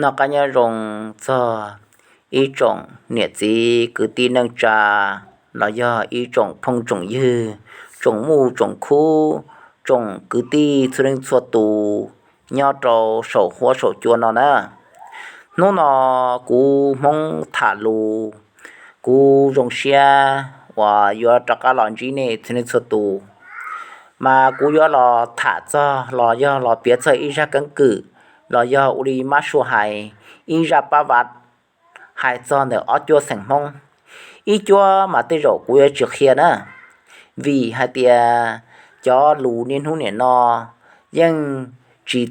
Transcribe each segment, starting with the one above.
Noj qab nyob zoo txog ib tsoom niam txiv kwv tij neej tsa, los yog ib tsoom phooj tsoom ywg, tsoom muj tsoom khub, tsoom kwv tij txhua leej txhua tus nyob rau saum huab saum cua no na. Hnub no kuv Hmoob tham lus, kuv zoo siab uas yuav rov qab los ntsib nej txhua leej txhua tus. Mas kuv yuav los tham txog los yog los piav txog ib zaj keeb kwm, los yog ua li mab sua hais, ib zaj pab vav hais txog ntawm ob cuab xeem Hmoob. Ib cuab mas tej zaum kuv yuav tsis qhia na, vim hais tias cov lus niaj hnub niam no yeej tsis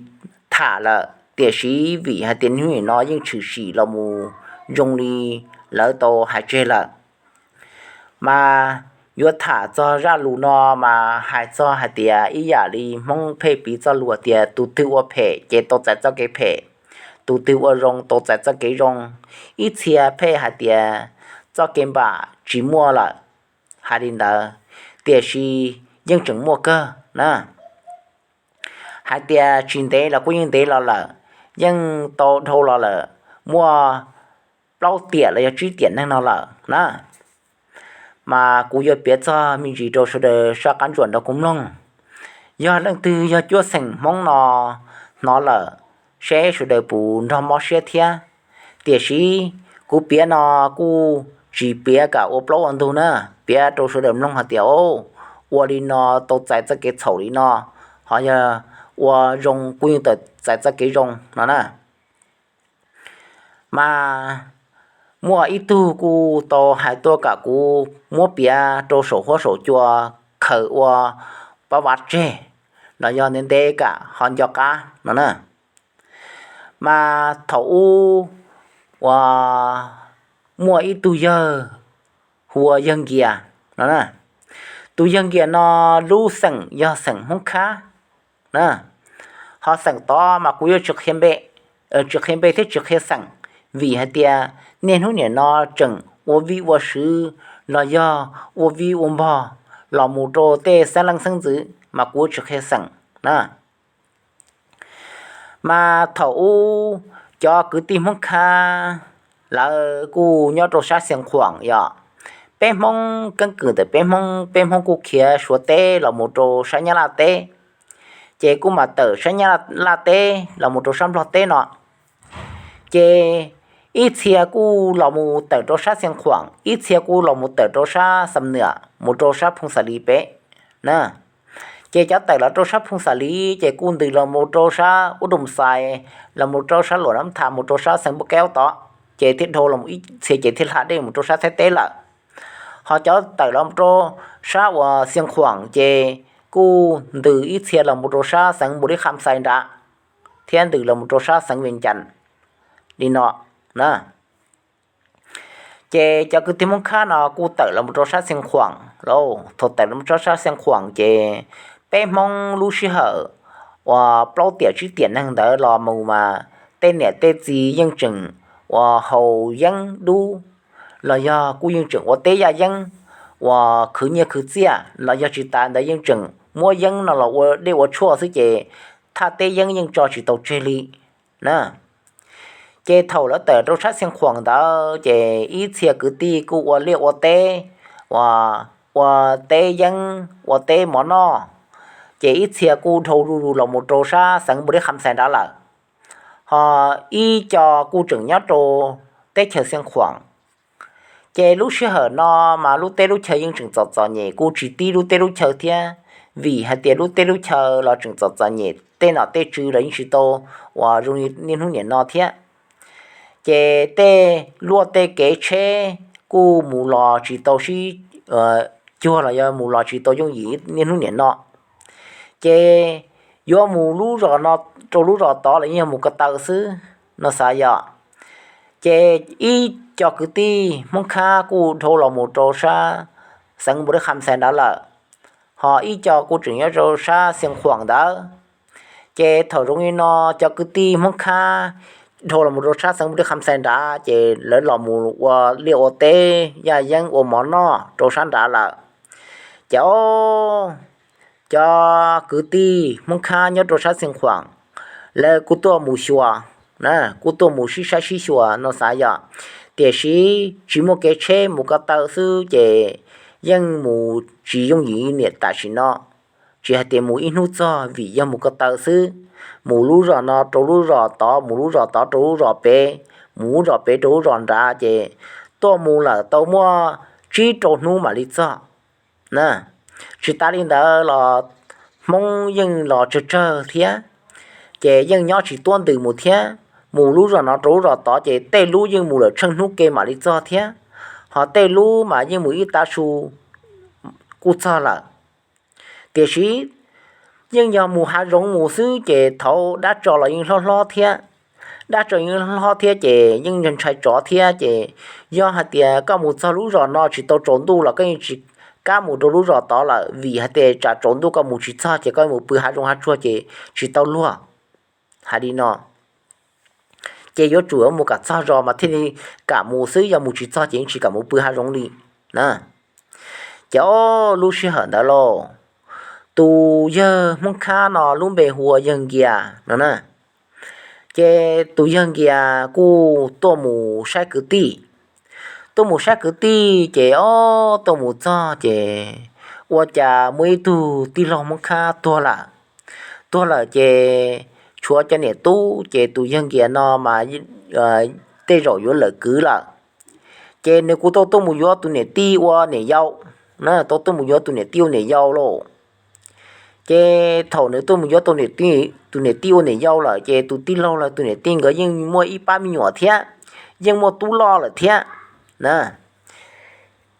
tham lawm, tiam sis vim hais tias niaj hnub niam no yeej tshwm sim los mus zoo li lawv tau hais tseg lawm. Mas yuav tham txog zaj lus no mas hais txog hais tias ib yam li Hmoob pheej piv txoj lus tias tus twg ua phem ces tau txais txoj kev phem, tus twg ua zoo tau txais txoj kev zoo. Ib txhia pheej hais tias txoj kev npam tsis muaj lawm, hais li ntawd, tiam sis yeej tseem muaj kawg na. Hais tias tsis ntev los kuj yeej ntev los lawm, yeej tau dhau los lawm, muaj plaub tiam los yog tsib tiam neeg no lawm na. Mas kuv yuav piav txog me ntsis rau sawv daws sab qab ntsuam nrog kuv mloog. Yog leej twg yog cuab xeem Hmoob no hnov lawm, seb sawv daws puas nrog mob siab thiab. Tiam sis kuv piav no kuj tsis piav kam ua plaub ua ntug na, piav rau sawv daws mloog hais tias, o, ua li no tau txais txoj kev txhaum li no, ho yog ua zoo kuj yeej tau txais txoj kev zoo no na. Mas muaj ib tug kuj tau hais tuaj kom kuv muab piav rau saum huab saum cua khaws ua pab vav tseg, los yog ntev ntev kam ho nco qab no na. Mas thaum ub uas muaj ib tug yawg hu ua yawg Nkias no na. Tus yawg Nkias no lub xeem yog xeem Hmoob Khab na. Ho xeem tod mas kuv yuav tsis qhia npe, tsis qhia npe thiab tsis qhia xeem, vim hais tias niaj hnub niam no tseem ua vij ua sw los yog ua vij ua npog los mus rau tej xeeb leej xeeb ntxwv, mas kuv yuav tsis qhia xeem na. Mas thaum ub cov kwv tij Hmoob Khab lawv kuj nyob rau sab Xiav Khuam yom. Peb Hmoob keeb kwm ntawm peb Hmoob, peb Hmoob kuj khiav Suav teb los mus rau sab Nyab Laj teb, ces kuj mam tawm sab Nyab Laj teb los mus rau sab Nplog teb no. Ces ib txhia kuj los mus tawm rau sab Xiav Khuam, ib txhia kuj los mus tawm rau sab Xam Nuam mus rau sab Phooj Xas Lis pem na. Ces cov tawm los rau sab Phooj Xas Lis ces kuj ntws los mus rau sab Ub Dum Xais, los mus rau sab Luam Nab Tham, mus rau sab Xeev Npub Kaub tod, ces thiaj dhau los ib txhia ces thiaj hla dej mus rau sab Thaib teb lawm. Ho cov tawm los rau sab uas Xiav Khuam ces kuj ntws ib txhia los mus rau sab xeev Npus Lis Kham Xais nrad, thiab ntws los mus rau sab xeev Vias Cas li no na. Ces cov kwv tij Hmoob Khab no kuj tawm los mus rau sab Xiav Khuam lauj. Thaum tawm los rau sab Xiav Khuam ces peb Hmoob lub sij hawm uas plaub tiam tsib tiam neeg ntawd los mus mas tej niam tej txiv yeej tseem uas haus yeeb dub, los yog kuj yeej tseem ua teb yaj yeeb uas khwv nyiaj khwv txiaj, los yog tsis tas ntawd yeej tseem muab yeeb no los ua dej ua tshuaj xwb ces thaj teb yeeb yeej tso tsis tau tseg li na. Ces thaum lawv tawm rau sab Xiav Khuam ntawd ces ib txhia kwv tij kuj ua liaj ua teb, ua, ua teb yeeb ua teb mov noj, ces ib txhia kuj dhau zuj zus los mus rau sab xeev Npus Lis Kham Xais nrad lawm. Ho ib co kuj tseem nyob rau teb chaws Xiav Khuam. Ces lub sij hawm no mas lub teb lub chaw yeej tseem txom txom nyem, kuj tsis tib lub teb lub chaw thiab, vim hais tias lub teb lub chaw los tseem txom txom nyem, tej nom tej tswv los yeej tsis tau uas zoo li niaj hnub niam no thiab. Ces tej luaj tej kev tsheb kuj mus los tsis tau sib cuag los yog mus los tsis tau yooj yim niaj hnub niam no. Ces yuav mus lub zos no rau lub zos tod los yeej yog mus ko taw xwb no xav yom. Ces ib co kwv tij Hmoob Khab kuj dhau los mus rau sab xeev Npus Lis Kham Xais nrad lawm, ho ib co kuj tseem nyob rau sab Xiav Khuam ntawd. Ces thaum zoo li no cov kwv tij Hmoob Khab dhau los mus rau sab xeev Npus Lis Kham Xais nrad ces lawv los mus ua liaj ua teb yaj yeeb ua mov noj rau sab nrad lawm. Ces o, cov kwv tij Hmoob Khab nyob rau sab Xiav Khuam lawv kuj tuaj mus xyuas na, kuj tuaj mus sib saib sib xyuas no xav yom. Tiam sis tsis muaj kev tsheb, mus ko taw xwb ces yeej mus tsis yooj yim niam tam sim no. Tsis hais tias mus ib hnub txog vim yog mus ko taw xwb, mus lub zos no rau lub zos tod, mus lub zos tod rau lub zos pem, mus lub zos pem rau lub zos nrad ces tuaj mus lawm tau muaj tsib rau hnub mam li txog na. Tsis tas li ntawd los Hmoob yeej los tsawg tsawg thiab, ces yeej nyob tsis tuab ntws mus thiab. Mus lub zos no rau lub zos tod ces tej lub yeej mus lawm tsheej hnub ke mam li txog thiab, ho tej lub mas yeej mus ib tav su kuj txog lawm. Tiam sis yeej yog mus hav zoov mus xwb ces thaum dab tso los yeej hlob hlob thiab. Dab tso yeej hlob thiab ces yeej ntshai tsov thiab ces yog hais tias koj mus txog lub zos no tsis tau tsaus ntuj los koj yeej tsis kam mus rau lub zos tod lawm, vim hais tias tsam tsaus ntuj koj mus tsis txog ces koj mus pw hav zoov hav tsuag ces tsis tau luag. Hais li no ces yuav tsum mus kom txog zos mas thiaj li kam mus xwb, yog mus tsis txog ces yeej tsis kam mus pw hav zoov li na. Ces ob lub sij hawm ntawd lauj, tus yawg Hmoob Khab no lub npe hu ua yawg Nkias no na. Ces tus yawg Nkias kuj tuaj mus saib kwv tij. Tuaj mus saib kwv tij ces ob tuaj mus txog ces ua cas muaj ib tug tij laug Hmoob Khab tuag lawm. Tuag lawm ces tshuav cov niam tub ces tus yawg Nkias no mas tej zaum yuav lawm kwv lawm. Ces nws kuj tau tuaj mus yuav tus niam tij ua niam yau, tau tuaj mus yuav tus niam tij ua niam yau lauj. Ces thaum nws tuaj mus yuav tus niam tij ua niam yau lawm ces tus tij laug los tus niam tij nkawd yeej muaj ib pab me nyuam thiab, yeej muaj tub loj lawm thiab na.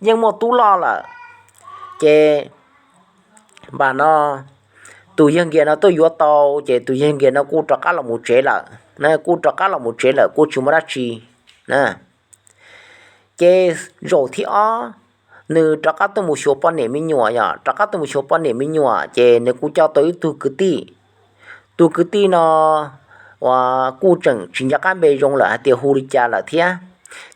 Yeej muaj tub loj lawm ces npam no tus yawg Nkias no tuaj yuav tau ces tus yawg Nkias no kuj rov qab los mus tsev lawm, kuj rov qab los mus tsev lawm kuj tsis muaj dab tsi. Ces zaum thib ob nws rov qab tuaj mus xyuas poj niam me nyuam, yog rov qab tuaj mus xyuas poj niam me nyuam ces nws kuj coj tau ib tug kwv tij. Tus kwv tij no uas kuj tseem tsis nco qab npe zoo lawm hais tias hu li cas lawm thiab,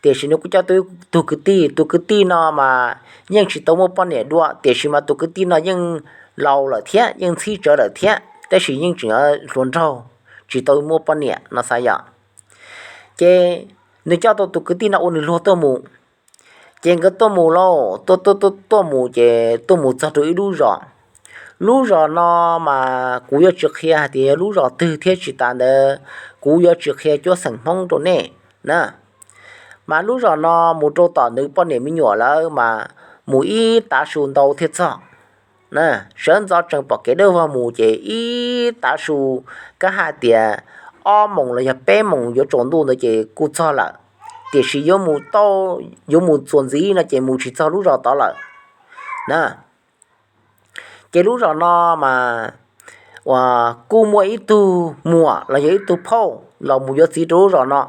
tiam sis nws kuj coj tau ib tug kwv tij. Tus kwv tij no mas yeej tsis tau muaj poj niam dua, tiam sis mas tus kwv tij no yeej laus lawm thiab, yeej txhib tsawv lawm thiab, tab sis yeej tseem hluas nraug, tsis tau muaj poj niam no xav yom. Ces nws coj tau tus kwv tij no ua nws luag tuaj mus. Ces nkawd tuaj mus lauj, tuaj tuaj tuaj mus ces tuaj mus txog rau ib lub zos. Lub zos no mas kuv yuav tsis qhia hais tias yog lub zos twg thiab tsis tas ntawd kuv yuav tsis qhia cuab xeem Hmoob rau nej na. Mas lub zos no mus rau tom nws poj niam me nyuam lawv mas mus ib tav su ntau thiaj txog. Sawv ntxov tsees pom kev dawb vog mus ces ib tav su, kab hais tias ob moos los yog peb moos yuav tsaus ntuj ntawd ces kuj txog lawm. Tiam sis yuav mus tau, yuav mus txuas ntxiv no ces mus tsis txog lub zos tod lawm na. Ces lub zos no mas uas kuj muaj ib tug muam los yog ib tug phauj los mus yuav txiv rau lub zos no.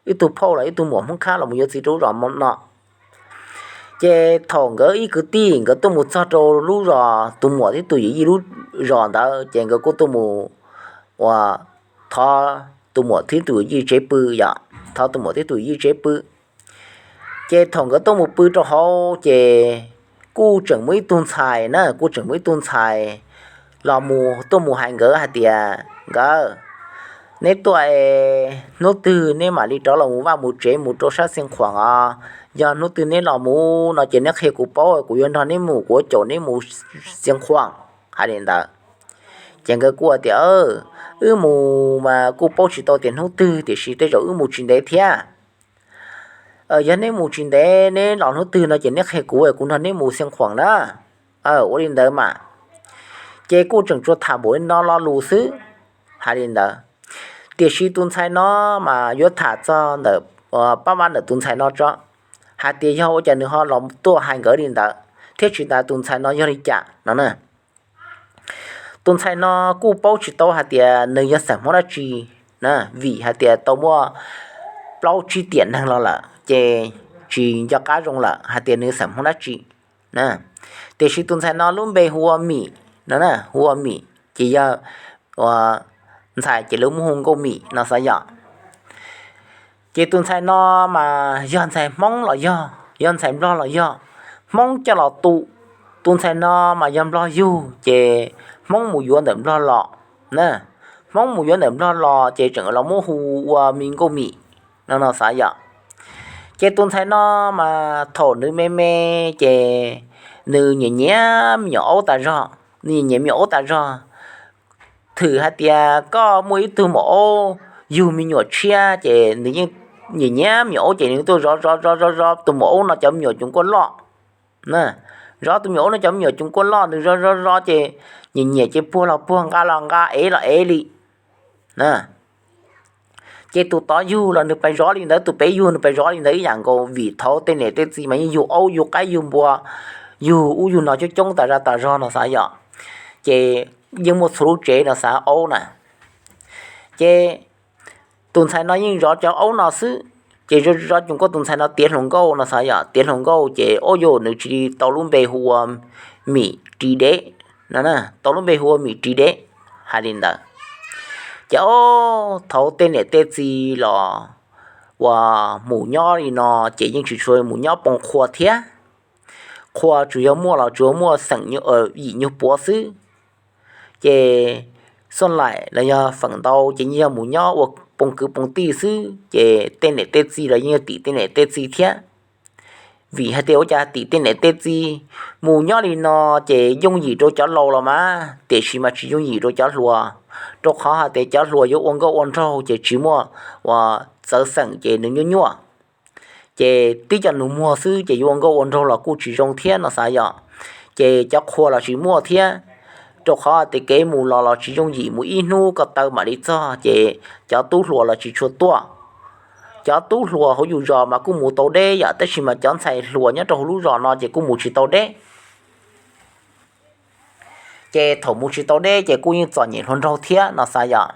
Ib tug phauj los ib tug muam Hmoob Khab los mus yuav txiv rau lub zos no. Ces thaum nkawd ib kwv tij nkawd tuaj mus txog rau lub zos tus muam thiab tus yawm yij lub zos ntawd ces nkawd kuj tuaj mus uas thov tus muam thiab tus yawm yij tsev pw yom, thov tus muam thiab tus yawm yij tsev pw. Ces thaum nkawd tuaj mus pw rau hauv ces kuj tseem muaj ib tug ntxhais na, kuj tseem muaj ib tug ntxhais los mus tuaj mus hais nkawd hais tias, nkawd, neb tuaj es hnub twg neb mam li rov los mus vaj mus tsev mus rau sab Xeev Khuam os. Yog hnub twg neb los mus no ces neb qhia kuv paub, kuv yuav nrog neb mus, kuv yuav caum neb mus Xeev Khuam. Hais li ntawd. Ces nkawd kuj tias, wb mus mas kuj paub tsis tau tias hnub twg, tiam sis tej zaum wb mus tsis ntev thiab. Yog neb mus tsis ntev, neb los hnub twg no ces neb qhia kuv, kuv nrog neb mus Xeev Khuam na. Ua li ntawd mas. Ces kuj tseem tsuas tham npaum li no lo lus xwb. Hais li ntawd. Tiam sis tus ntxhais no mas yuav tham txog ntawm pab vab ntawm tus ntxhais no tso, hais tias yog ua cas nws ho los tuaj hais nkawd li ntawd thiab tsis tas tus ntxhais no yog li cas no na. Tus ntxhais no kuj paub tsis tau hais tias nws yog xeem Hmoob dab tsi na, vim hais tias tau muaj plaub tsib tiam neeg los lawm ces tsis nco qab zoo lawm hais tias nws xeem Hmoob dab tsi. Tiam sis tus ntxhais no lub npe hu ua Mim no, hu ua Mim ces yog ntxhais ces lawv muab hu Nkauj Mim no xav yom. Ces tus ntxhais no mas yog ntxhais Hmoob los yog, yog ntxhais Nplog los yog, Hmoob coj los tu. Tus ntxhais no mas yog Nplog yug ces Hmoob mus yuav ntawm Nplog los na. Hmoob mus yuav ntawm Nplog los ces tseem los muab hu ua me nkauj Mim no no xav yom. Ces tus ntxhais no mas thaum nws me me ces nws nyiam nyiam me nyuam aub tas zog, nws nyiam nyiam me nyuam aub tas zog. Thwm hais tias koj muaj ib tug maum aub yug me nyuam tshiab ces nws yeej nyiam nyiam me nyuam aub ces nws tuaj zov zov zov zov zov tus maum aub no cov me nyuam cov kuaj loj. Zov tus me nyuam aub no cov me nyuam cov kuaj loj, nws zov zov zov ces nyiam nyiam ces puag los puag, nqa los nqa, ev los ev li. Ces tus tod yug los nws pais zov li ntawd, tus pem yug nws pais zov li ntawd ib yam nkaus, vim thaud tej niam tej txiv mas yeej yug aub yug qaib yug npua, yug ub yug no coob coob tas zog tas zog no xav yom. Ces yeej muaj txhua lub tsev no xav aub na. Ces tus ntxhais no yeej zov cov aub no xwb. Ces zov zov cov kuaj, tus ntxhais no tiav hluas nkauj no xav yom, tiav hluas nkauj ces ob yus nws tsis tau lub npe hu ua Mim Ris Dev no, tau lub npe hu ua Mim Ris Dev hais li ntawd. Ces ob thaum tej niam tej txiv los uas mus nyob li no ces yeej tsis tshua mus nyob poo qhua thiab. Qhua tsuas yog muaj los tsuas muaj xeem yim nyuag puav xwb. Ces xoj laim los yog feem ntau ces yeej yog mus nyob ua poo kwv poo tij xwb, ces tej niam tej txiv los yeej yog tim tej niam tej txiv thiab. Vim hais tias ua cas tim tej niam tej txiv mus nyob li no ces yooj yim rau cov laus los mas, tiam sis mas tsis yooj yim rau cov hluas, rau qhov hais tias cov hluas yuav ua nkauj ua nraug ces tsis muaj uas txawv xeem ces nws nyuaj nyuaj. Ces tib co nus muag xwb ces yuav ua nkauj ua nraug los kuj tsis zoo thiab no xav yom. Ces cov qhua los tsis muaj thiab, rau qhov tias kev mus los los tsis yooj yim, mus ib hnub ko taw mam li txog, ces cov tub hluas los tsis tshua tuaj. Cov tub hluas hauv yus zos mas kuj mus tau deb yom, tab sis mas cov ntxhais hluas nyob rau hauv lub zos no ces kuj mus tsis tau deb. Ces thaum mus tsis tau deb ces kuj yeej txom nyem hluas nraug thiab no xav yom.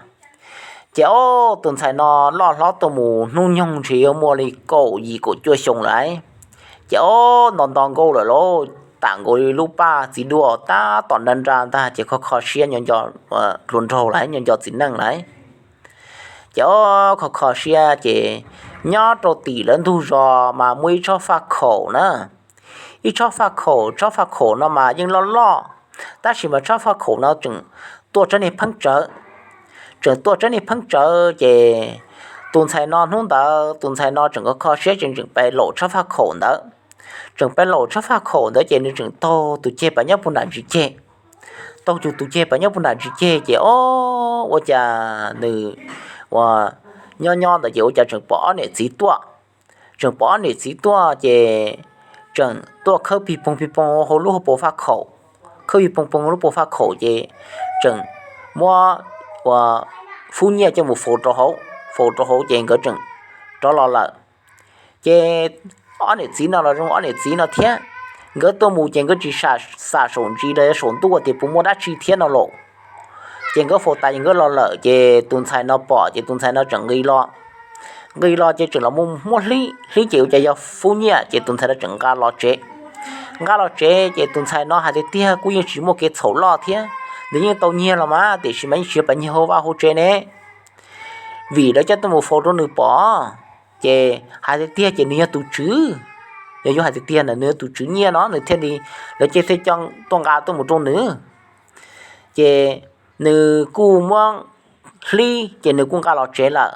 Ces ob tus ntxhais no loj hlob tuaj mus hnub nyoog ntshe yuav muaj li kaum yim kaum cuaj xyoo lawm. Ces ob nto nto nkauj lawm lauj, tam nkaus li lub paj txiv duaj tab tom nra nra ntag, ces kho kho siab nyob nco hluas nraug lawm, nyob nco txiv neej lawm. Ces ob kho kho siab ces nyob rau tim lawv ntug zos mas muaj ib tsob faj khaum na. Ib tsob faj khaum, tsob faj khaum no mas yeej loj loj, tab sis mas tsob faj khaum no tseem tuaj tsob niag pheeb tsawv. Tseem tuaj tsob niag pheeb tsawv ces tus ntxhais no hnub ntawd tus ntxhais no tseem kho kho siab tseem tseem pais laum tsob faj khaum ntawd. Tseem pais laum tsob faj khaum ntawd ces nws tseem taug tus ceg pas nyob puag nram ntsis ceg. Taug tus ceg pas nyob puag nram ntsis ceg ces ob ua cas nws ua nyob nyob ntawd ces ua cas tseem pom ob niam txiv tuaj. Tseem pom ob niam txiv tuaj ces tseem tuaj khawb pig poog pig poog hauv lub hauv paus faj khaum. Khawb pig poog poog hauv lub paus faj khaum ces tseem muab ua fub nyiaj coj mus faus rau hauv, faus rau hauv ces nkawd tseem rov los lawm. Ces ob niam txiv no los zoo ob niam txiv no thiab, nkawd tuaj mus ces nkawd tsis xam saum ntsis los yog saum ntuj tias puas muaj dab tsi thiab no lauj. Ces nkawd faus tas ces nkawd los lawm ces tus ntxhais no pom ces tus ntxhais no tseem nqis los. Nqis los ces tseem los muab hlib, hlib ces ua cas yog fub nyiaj ces tus ntxhais no tseem nqa los tsev. Nqa los tsev ces tus ntxhais no hais tiag tiag kuj yeej tsis muaj kev txhaum loj thiab, nws yeej tau nyiag los mas tiam sis mas yeej tsis yog pas nyiag hauv vaj hauv tsev ne, vim lawv coj tuaj mus faus rau nws pom. Ces hais tiag tiag ces nws yog tus tswv, yog yuav hais tiag tiag ntawm nws yog tus tswv nyiaj no nws thiaj li, lawv thiaj coj tuaj nqa tuaj mus rau nws. Ces nws kuj muab hlib ces nws kuj nqa los tsev lawm.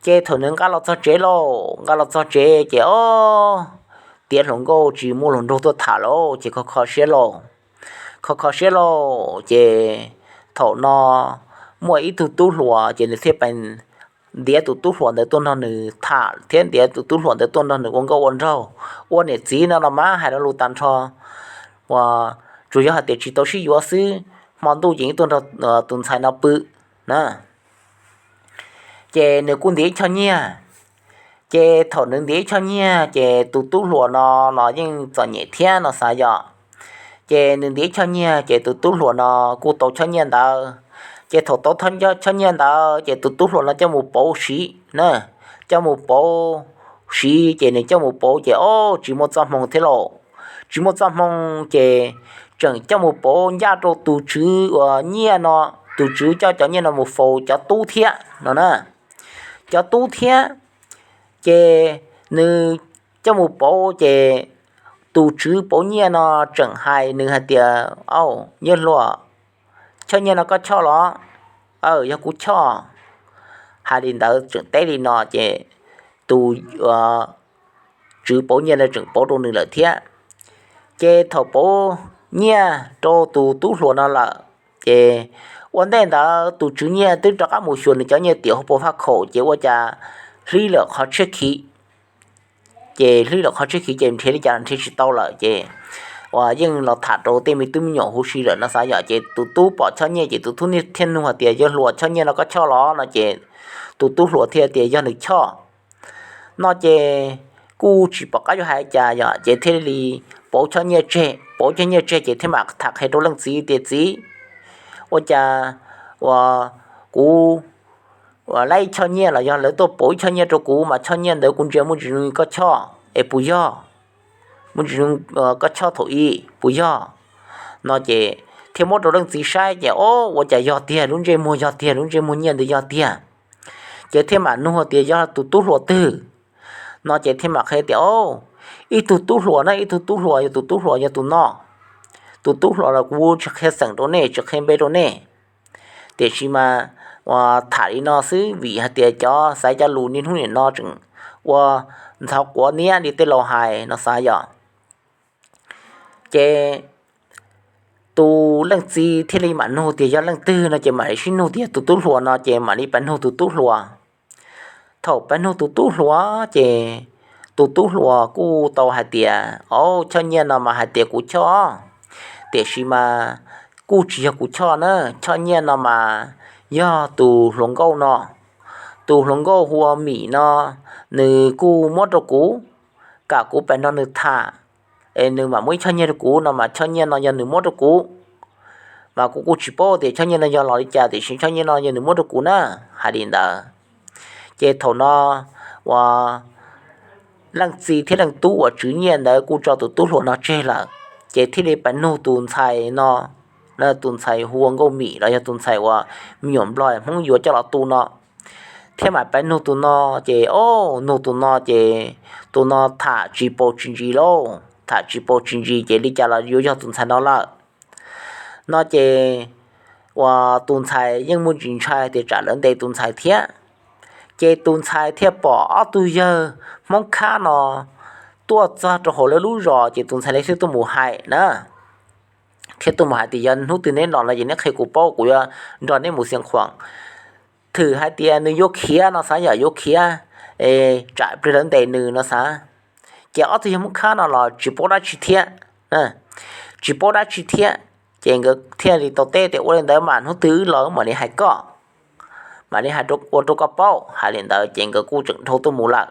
Ces thaum nws nqa los txog tsev lauj, nqa los txog tsev ces ob tiav hluas nkauj tsis muaj hluas nraug tuaj tham lauj ces kho kho siab lauj. Kho kho siab lauj ces thaum no muaj ib tug tub hluas ces nws thiaj pais ntiav tus tub hluas ntawd tuaj nrog nws tham thiab ntiav tus tub hluas ntawd tuaj nrog nws ua nkauj ua nraug, ua niam txiv no los mas hais lo lus tag nrho uas tsuas yog hais tias tsis tau sib yuav xwb, hmo ntuj ces yeej tuaj nrog tus ntxhais no pw na. Ces nws kuj ntiav ib choj nyiaj. Ces thaum nws ntiav ib choj nyiaj ces tus tub hluas no los yeej txom nyem thiab no xav yom. Ces nws ntiav ib choj nyiaj ces tus tub hluas no kuj tau choj nyiaj ntawd. Ces thaum tau choj nyiaj ntawd ces tus tub hluas no coj mus pauv siv na, coj mus pauv siv ces nws coj mus pauv ces ob tsis muaj txoj hmoo thiab lauj. Tsis muaj txoj hmoo ces tseem coj mus pauv ncaj rau tus tswv uas nyiaj no, tus tswv coj cov nyiaj no mus faus cov tub thiab no na. Cov tub thiab, ces nws coj mus pauv ces tus tswv pauv nyiaj no tseem hais nws hais tias, Au, yawg hluas, choj nyiaj no koj choj los? Aw, yog kuv choj. Hais li ntawd tseem teb li no ces tus tswv pauv nyiaj ntawd tseem pauv rau nws lawm thiab. Ces thaum pauv nyiaj rau tus tub hluas no lawm, ces ua ntej ntawd tus tswv nyiaj twb rov qab mus xyuas nws cov nyiaj tiam hauv paus faj khaum ces ua cas hlwb lawm qhov tshiab khiv. Ces hlwb lawm qhov tshiab khiv ces nrhiav li cas los nrhiav tsis tau lawm ces uas yeej los tham rau tej me tub me nyuam huv si lawm no xav yom. Ces tus tub pom choj nyiaj ces tus tub thiaj nug hais tias, yog hluas, choj nyiaj no koj choj los? No ces tus tub hluas thiaj tias yog nws choj. No ces kuj tsis pom qab yuav hais cas yom, ces thiaj li pauv choj nyiaj tseg. Pauv choj nyiaj tseg ces thiaj mam tham qhia rau leej txiv tias, txiv, ua cas uas kuv ua lawv ib choj nyiaj los yog lawv tuaj pauv ib choj nyiaj rau kuv mas choj nyiaj ntawd kuv ntsia muaj ntsis zoo koj choj es puas yog? Muaj ntsis zoo koj choj thaum ub puas yog? No ces thiaj muab rau leej txiv saib ces, o, ua cas yog tiag, lub ntsej muag yog tiag, lub ntsej muag nyiaj ntawd yog tiag. Ces thiaj mam nug tias yog tus tub hluas twg? No ces thiaj mam qhia tias, o, ib tug tub hluas na, ib tug tub hluas, yog tus tub hluas yog tus no. Tus tub hluas los kuv tsis qhia xeem rau nej, tsis qhia npe rau nej. Tiam sis mas uas tham li no xwb vim hais tias cov xaiv cov lus niaj hnub nim no tseem ua ntxhov quav niab li tej laus hais no xav yom. Ces tus leej txiv thiaj li mam nug tias yog leej twg no ces mam li sib nug tias tus tub hluas no ces mam li pab nug tus tub hluas. Thaum pab nug tus tub hluas ces tus tub hluas kuj tau hais tias, o, choj nyiaj no mas hais tias kuv choj, tiam sis mas kuj tsis yog kuv choj na, choj nyiaj no mas yog tus hluas nkauj no. Tus hluas nkauj hu ua Mim no, nws kuj muab rau kuv, kam kuv pab nrog nws tham, es nws mam muab ib choj nyiaj rau kuv no mas choj nyiaj no yog nws muab rau kuv. Mas kuv kuj tsis paub tias choj nyiaj no yog los li cas, tiam sis choj nyiaj no yog nws muab rau kuv na. Hais li ntawd ces thaum no uas leej txiv thiab leej tub uas tswv nyiaj ntawd kuj tso tus tub hluas no tseg lawm, ces thiaj li pab nug tus ntxhais no, tus ntxhais hu ua Nkauj Mim los yog tus ntxhais uas me nyuam nplog Hmoob yuav coj los tu no. Thiaj mam pab nug tus no, ces o, nug tus no ces tus no tham tsis paus tsis ntsis lauj, tham tsis paus tsis ntsis ces li cas los yuav yog tus ntxhais no lawm. No ces uas tus ntxhais yeej muaj ntsis ntshai tias tsam lawv ntes tus ntxhais thiab. Ces tus ntxhais thiaj pom ob tug yawg Hmoob Khab no tuaj txog rau hauv lawv lub zos ces tus ntxhais thiaj tuaj mus hais na, thiab tuaj mus hais tias yog hnub twg neb los no ces neb qhia kuv paub, kuv yuav nrog neb mus Xiav Khuam. Thwm hais tias nws yuav khiav no xav yog yuav khiav, tsam pliag lawv ntes nws no xav. Ces ob tug yawg Hmoob Khab no los tsis paub dab tsi thiab, tsis paub dab tsi thiab. Ces nkawd thiaj li tau teb tias ua li ntawd mas hnub twg wb los wb mam li hais koj, mam li hais ua rau koj paub. Hais li ntawd ces nkawd kuj tseem dhau tuaj mus lawm.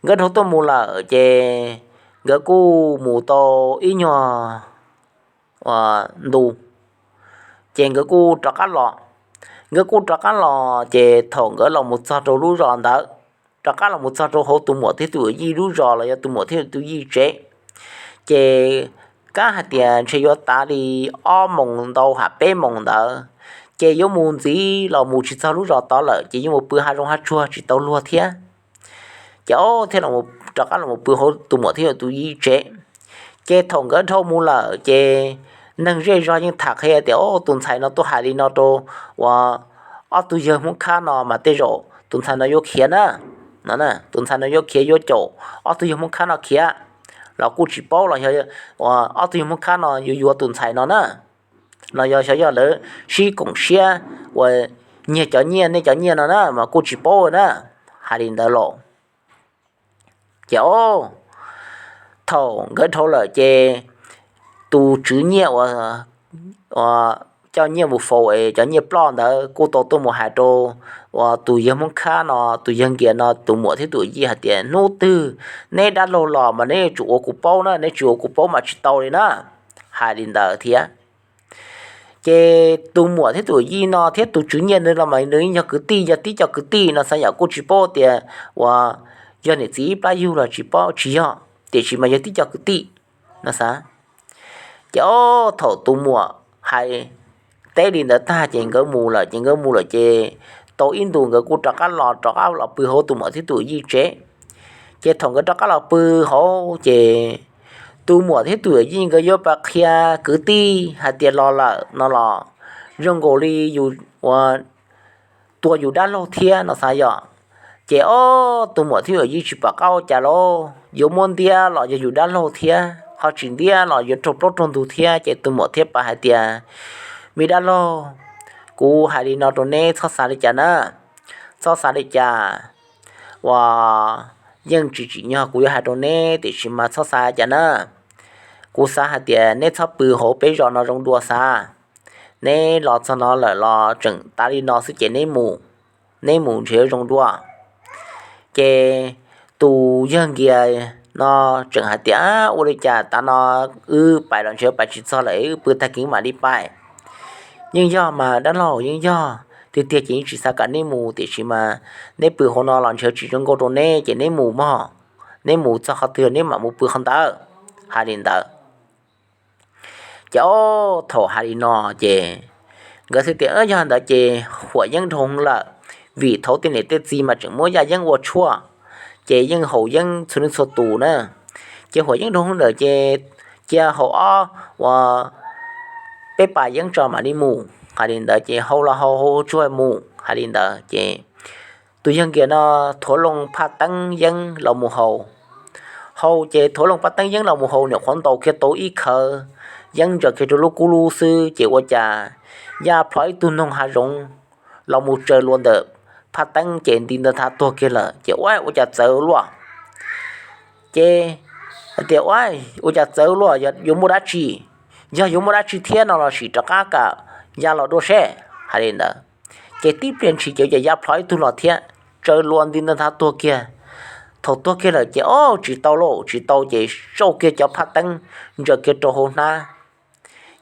Nkawd dhau tuaj mus lawm ces nkawd kuj mus tau ib nyuag ntu, ces nkawd kuj rov qab los. Nkawd kuj rov qab los ces thaum nkawd los mus txog rau lub zos ntawd, rov qab los mus txog rau hauv tus muam thiab tus yij lub zos los yog tus muam thiab tus yij tsev, ces kab hais tias ntshe yuav tav li ob moos ntau ham peb moos ntawd, ces yuav mus ntxiv los mus tsis txog lub zos tod lawm ces yuav mus pw hav zoov hav tsuag tsis tau luag thiab. Ces o, thiaj rov qab los mus pw hauv tus muam thiab tus yij tsev. Ces thaum nkawd dhau mus lawm ces neeg zej zog yeej tham qhia tias o, tus ntxhais no tuaj hais li no rau uas ob tug yawg Hmoob Khab no mas tej zaum tus ntxhais no yuav khiav na. No tus ntxhais no yuav khiav, yuav caum ob tug yawg Hmoob Khab no khiav los kuj tsis paub, los ob tug yawg Hmoob Khab no yuav yuav tus ntxhais no na, los yog xyov yog lawv sib koom siab uas nyiag cov nyiaj nej cov nyiaj no na mas kuj tsis paub na. Hais li ntawd los ces o, thaum nkawd dhau lawm ces tus tswv nyiaj uas coj nyiaj mus faus es cov nyiaj ploj ntawd kuj tau tuaj mus hais rau uas tus yawg Hmoob Khab no, tus yawg Nkias no tus muam thiab tus yij hais tias hnub twg neb dab laug los mas neb yuav tsum ua kuv paub na, neb tsis ua kuv paub mas tsis tau li na. Hais li ntawd thiab. Ces tus muam thiab tus yij no thiab tus tswv nyiaj ntawd los mas nws yog kwv tij, yog tib co kwv tij no xav yam kuj tsis paub tias uas yog niam txiv ib plab yug los tsis paub, tsis yog, tiam sis mas yog tib co kwv tij no xav. Ces o, thaum tus muam hais teb li ntawd tag ces nkawd mus lawm, ces nkawd mus lawm ces tau ib ntus nkawd kuj rov qab los, rov qab los pw hauv tus muam thiab tus yij tsev. Ces thaum nkawd rov qab los pw hauv ces tus muam thiab tus yij nkawd yuav pas qhia kwv tij hais tias los lawm no los zoo nkaus li yus ua tua yus dab laug thiab no xav yom. Ces ob tug muam thiab yawm yij tsis pom qab ua cas lauj, yuav muab ntiab los yog yus dab laug thiab, ho tsis ntiab los yuav raug plaub raug ntug thiab. Ces tus muam thiaj pab hais tias, me dab laug, kuv hais li no rau neb txhob xav li cas na, txhob xav li cas. Uas yeej tsis tsim nyog kuv yuav hais rau neb, tiam sis mas txhob xav cas na. Kuv xav hais tias neb txhob pw hauv peb zos no zoo dua xav. Neb los txog no lawm los tseem tas li no xwb ces neb mus, neb mus ntshe zoo dua. Ces tus yawg Nkias no tseem hais tias, ua li cas tav no wb pais los ntshe pais tsis txog lawm, wb pw tag kis mam li pais. Yeej yog mas dab laug, yeej yog tiag tiag ces yeej tsis xav kam neb mus, tiam sis mas neb pw hauv no los ntshe tsis zoo nkauj rau neb ces neb mus mog, neb mus txog qhov twg neb mam mus pw qhov ntawd. Hais li ntawd. Ces ob thaum hais li no ces nkawd thiaj tias yog ntawd ces huam yeeb dhau lawm, vim thaum tej niam tej txiv mas tseem muab yaj yeeb ua tshuaj, ces yeej haus yeeb txhua leej txhua tus na. Ces huam yeeb dhau lawm ces cia haus ob uas peb pas yeeb tso mam li mus. Hais li ntawd ces haus los haus, haus tsuag mus. Hais li ntawd ces tus yawg Nkias no thuav loo phaj teeb yeeb los mus haus. Haus ces thuav loo phaj teeb yeeb los mus haus, nyuam qhuav ntaus kiag tau ib khawv yeeb ntsaws kiag rau lub kub lub xwb ces ua cas ya plho ib tug noog hav zoov los mus tsaws luas ntawm phaj teeb ces nti ntawd thav tuag kiag lawm. Ces ua, ua cas txawv luaj? Ces hais tias ua, ua cas txawv luaj, yuav muaj dab tsi? Yog yuav muaj dab tsi thiab no los sim rov qab kam ya los dua seb. Hais li ntawd ces tib pliag ntshis ces ua cas ya plho ib tug los thiab, tsaws luas nti ntawd thav tuag kiag. Thaum tuag kiag lawm ces ob tsis tau lauj, tsis tau ces xauj kiag cov phaj teeb ntsaws kiag rau hauv hnab.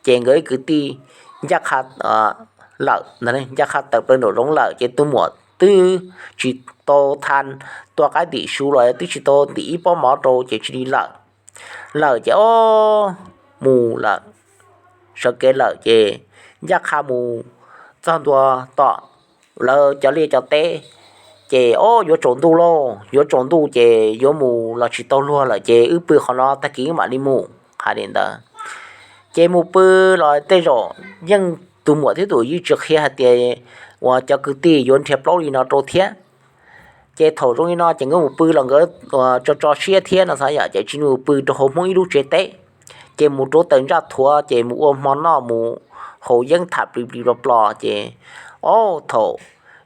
Ces nkawd ib kwv tij ncaj qha lawm, ncaj qha tawm plaws nraum zoov lawm ces tus muam twb tsis tau tha tua qaib ntim su los twb tsis tau ntim ib pob mov rau ces cia li lawm. Lawm ces ob mus lawm, sawv kev lawm ces ncaj qha mus txog ntua tom lawv cov liaj cov teb, ces ob yuav tsaus ntuj lauj, yuav tsaus ntuj ces yuav mus los tsis tau luag lawm ces wb pw qhov no tag kis wb mam li mus. Hais li ntawd ces mus pw los tej zaum yeej tus muam thiab tus yij tsis qhia hais tias uas cov kwv tij yuav nrhiav plaub li no rau thiab. Ces thaum zoo li no ces nkawd mus pw los nkawd tso tso siab thiab no xav yom, ces tsis mus pw rau hauv Hmoob ib lub tsev teb, ces mus rau taws ntsaj thuav ces mus ua hmo noj mus haus yeeb tham plis plis plos plos ces ob thaum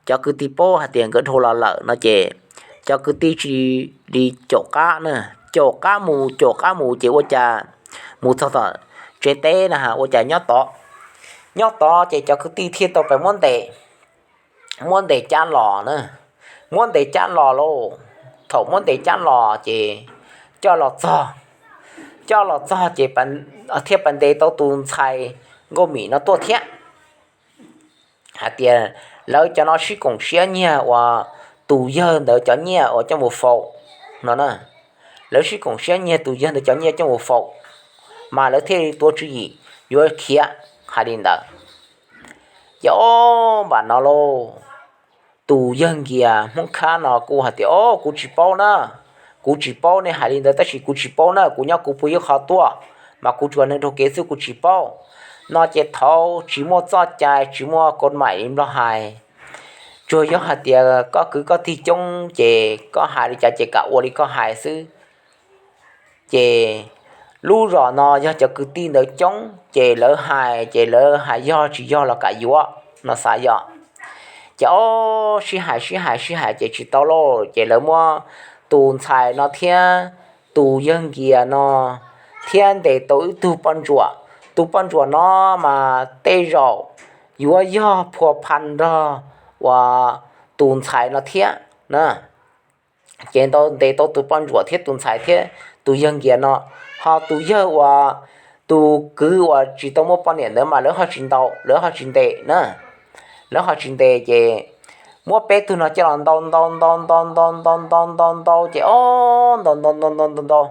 cov kwv tij paub hais tias nkawd dhau los lawm no ces cov kwv tij cia li caum qab na, caum qab mus caum qab mus ces ua cas mus txog tom tsev teb na ua cas nyob tod, nyob tod ces cov kwv tij thiaj tau pes muab ntes, muab ntes cab los na, muab ntes cab los lauj. Thaum muab ntes cab los ces coj los txog, coj los txog ces thiaj pes ntes tau tus ntxhais Nkauj Mim no tuaj thiab. Hais tias lawv cov no sib koom siab nyiag uas tus yawg ntawd cov nyiaj uas coj mus faus no na, lawv sib koom siab nyiag tus yawg ntawd cov nyiaj coj mus faus, mas lawv thiaj li tuav tswv yim yuav khiav. Hais li ntawd ces ob npam no lauj, tus yawg Nkias Hmoob Khab no kuj hais tias, o, kuv tsis paub na, kuv tsis paub, nej hais li ntawd tab sis kuv tsis paub na, kuv nyob kuv pw ib qho tuaj, mas kuv tsuas neeg raug kev xwb kuv tsis paub. No ces thaum tsis muaj txoj cai tsis muaj koj maim li Nplog hais, tsuas yog hais tias koj kwv koj tij coob ces koj hais li cas ces kam ua li koj hais xwb. Ces lub zos no yog cov kwv tij ntawd coob ces lawv hais ces lawv hais yog tsis yog los kam yuav no xav yom. Ces ob sib hais sib hais sib hais ces tsis tau lauj, ces lawv muab tus ntxhais no thiab tus yawg Nkias no thiab ntes tau ib tug poj ntsuam. Tus poj ntsuam no mas tej zaum yuav yog phua pha nrog uas tus ntxhais no thiab na. Ces ntes tau tus poj ntsuam thiab tus ntxhais thiab tus yawg Nkias no, ho tus yawg uas tus kwv uas tsis tau muaj poj niam ntawd mas lawv ho tsis ntaus, lawv ho tsis ntes na. Lawv ho tsis ntes ces muab peb tug no coj los ntaus ntaus ntaus ntaus ntaus ntaus ntaus ntaus ntaus ces ob ntaus ntaus ntaus ntaus ntaus ntaus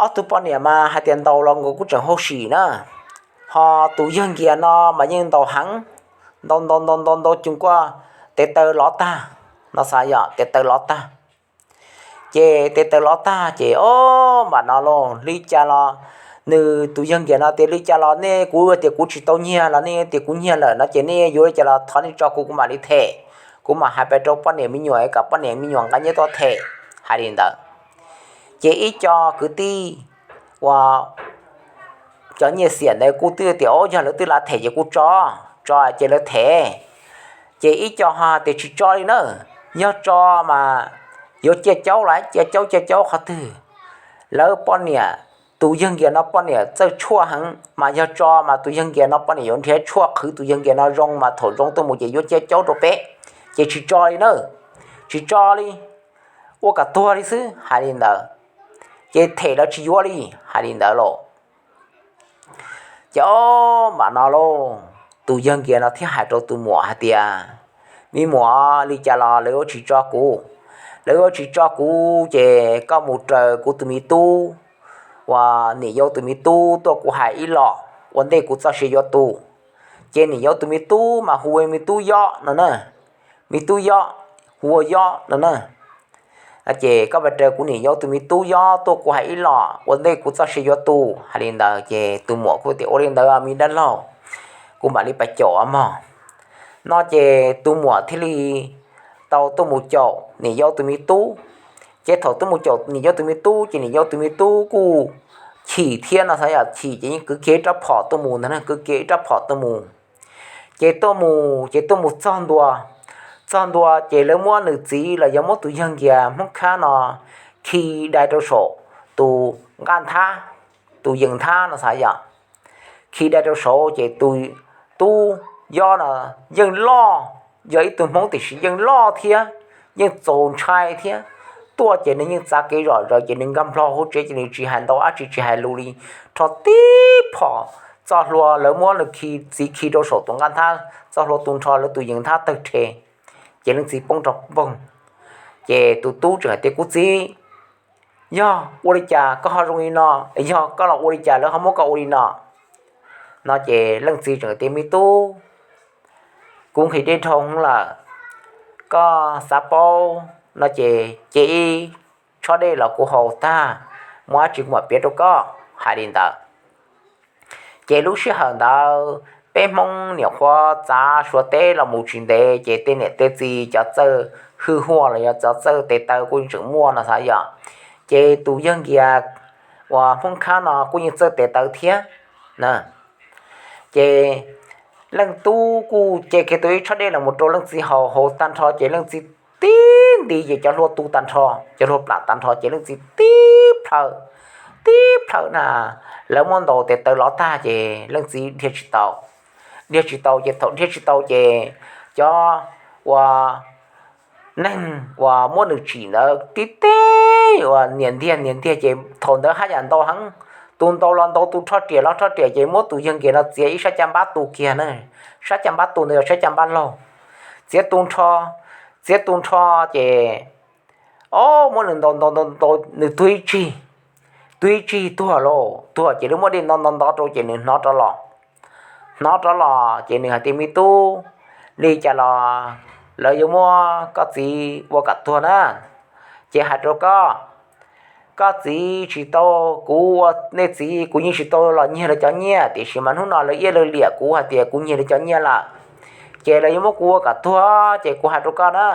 ob tug poj niam mas hais tias ntaus los nkawd kuj tseem hauj sim na, ho tus yawg Nkias no mas yeej ntaus heev, ntaus ntaus ntaus ntaus ntaus cuag kuj tes taw lov tag no xav yom, tes taw lov tag. Ces tes taw lov tag ces ob npam no los li cas los nws tus yawg Nkias no tias li cas los nej, kuv tias kuv tsis tau nyiag los nej tias kuv nyiag lawm no ces nej yuav li cas los thov nej tso kuv, kuv mam li them, kuv mam hais pes rau poj niam me nyuam kom poj niam me nyuam nqa nyiaj tuaj them. Hais li ntawd ces ib co kwv tij uas cov nyiaj xiam ntawd kuj twb tias, o, yog lawv twb lav them ces kuj tso, tso ces lawv them. Ces ib co ho tias tsis tso li na, yog tso mas yuav cia caub los cia caub cia caub qhov twg. Lawv poj niam, tus yawg Nkias no poj niam txawj tshuaj heev mas yog tso mas tus yawg Nkias no poj niam yuav nrhiav tshuaj qhwv tus yawg Nkias no zoo mas thaum zoo tuaj mus ces yuav cia caub rau peb, ces tsis tso li na, tsis tso li, ua kom tuag li xwb. Hais li ntawd ces them lawv tsis yuav li. Hais li ntawd los ces o, mam no lauj, tus yawg Nkias no thiaj hais rau tus muam hais tias, me muam, li cas los lawv yuav tsis tso kuv, lawv yuav tsis tso kuv ces koj mus raws kuv tus me tub uas niam yau tus me tub tuaj kuv hais ib los ua ntej kuv txoj sia yuav tu. Ces niam yau tus me tub mas hu ua me tub Yob no na, me tub Yob, hu ua Yob no na. Ces koj mus raws kuv niam yau tus me tub Yob tuaj kuv hais ib los ua ntej kuv txoj sia yuav tu. Hais li ntawd ces tus muam kuj tias, ua li ntawd me dab laug, kuv mam li pais caum mog no. Ces tus muam thiaj li tau tuaj mus caum niam yau tus me tub. Ces thaum tuaj mus caum niam yau tus me tub ces niam yau tus me tub kuj chim thiab no xav yog chim ces yeej kwv kiag ib rab phom tuaj mus ntag, kwv kiag ib rab phom tuaj mus. Ces tuaj mus ces tuaj mus txog ntua, txog ntua ces lawv muab nws txiv los yog muab tus yawg Nkias Hmoob Khab no khi dai rau saum tus nqaj nthab, tus yees nthab no xav yog khi dai rau saud ces tus tub Yob no yeej loj, yog ib tug Hmoob tiam sis yeej loj thiab yeej txaus ntshai thiab. Tuaj ces nws yeej txav kev zom zaws ces nws nkag nplo hauv tsev ces nws tsis hais ntau dab tsi, tsis hais lus li. Rho tib phom txoj hlua lawv muab nws khi, txiv khi rau saum tus nqaj nthab, txoj hlua tu nrho lawv tus yees nthab tawg rhe, ces leej txiv poob rau poog. Ces tus tub tseem hais tias, kuv txiv, yog ua li cas koj ho zoo li no? Yog koj los ua li cas lawv ho muab koj ua li no? No ces leej txiv tseem tias, me tub, kuv nqhis dej dhau lawm, koj xav paub no ces cia ib tshab dej los kuv haus tag, muaj dab tsi kuv mam piav rau koj. Hais li ntawd. Ces lub sij hawm ntawd peb Hmoob niam qhuav txav Suav teb los mus tsis ntev ces tej niam tej txiv cov txawj hwj huam los yog cov txawj tes taw kuj tseem muaj no xav yom. Ces tus yawg Nkias uas Hmoob Khab no kuj yeej txawj tes taw thiab. Ces leej tub kuj ce kiag tau ib tshab dej los mus rau leej txiv haus, haus tag nrho ces leej txiv tib nti ces cov hlua tu tag nrho, cov hlua plam tag nrho ces leej txiv tib plhaw, tib plhaw na, lawv muab ntaus tes taw lov tag ces leej txiv dhia tsis tau. Dhia tsis tau ces thaum dhia tsis tau ces cov uas neeg uas muab nws tsim ntawd tib teb uas nias ntiag nias ntiag ces thaum ntawd haj yam ntau heev, tus ntaus los ntaus, tus rho riam los rho riam ces muab tus yawg Nkias no txiav ib sab caj npab tu kiag na. Sab caj npab tu ntawd yog sab caj npab laug, txiav tu nrho, txiav tu nrho ces o, muab nws ntaus ntaus ntaus ntaus nws tuag ib tsig, tuag ib tsig tuag lauj, tuag ces lawv muab dej nto nto nto rau ces nws hnov rov los. Hnov rov los ces nws hais tias, me tub, li cas los lawv yuav muab koj txiv ua kom tuag na. Ces hais rau koj, koj txiv tsis tau, kuv ua nej txiv kuv yeej tsis tau los nyiag lawv cov nyiaj, tiam sis mas hnub no lawv iab lawv liam kuv hais tias kuv nyiag lawv cov nyiaj lawm. Ces lawv yuav muab kuv ua kom tuag, ces kuv hais rau koj na,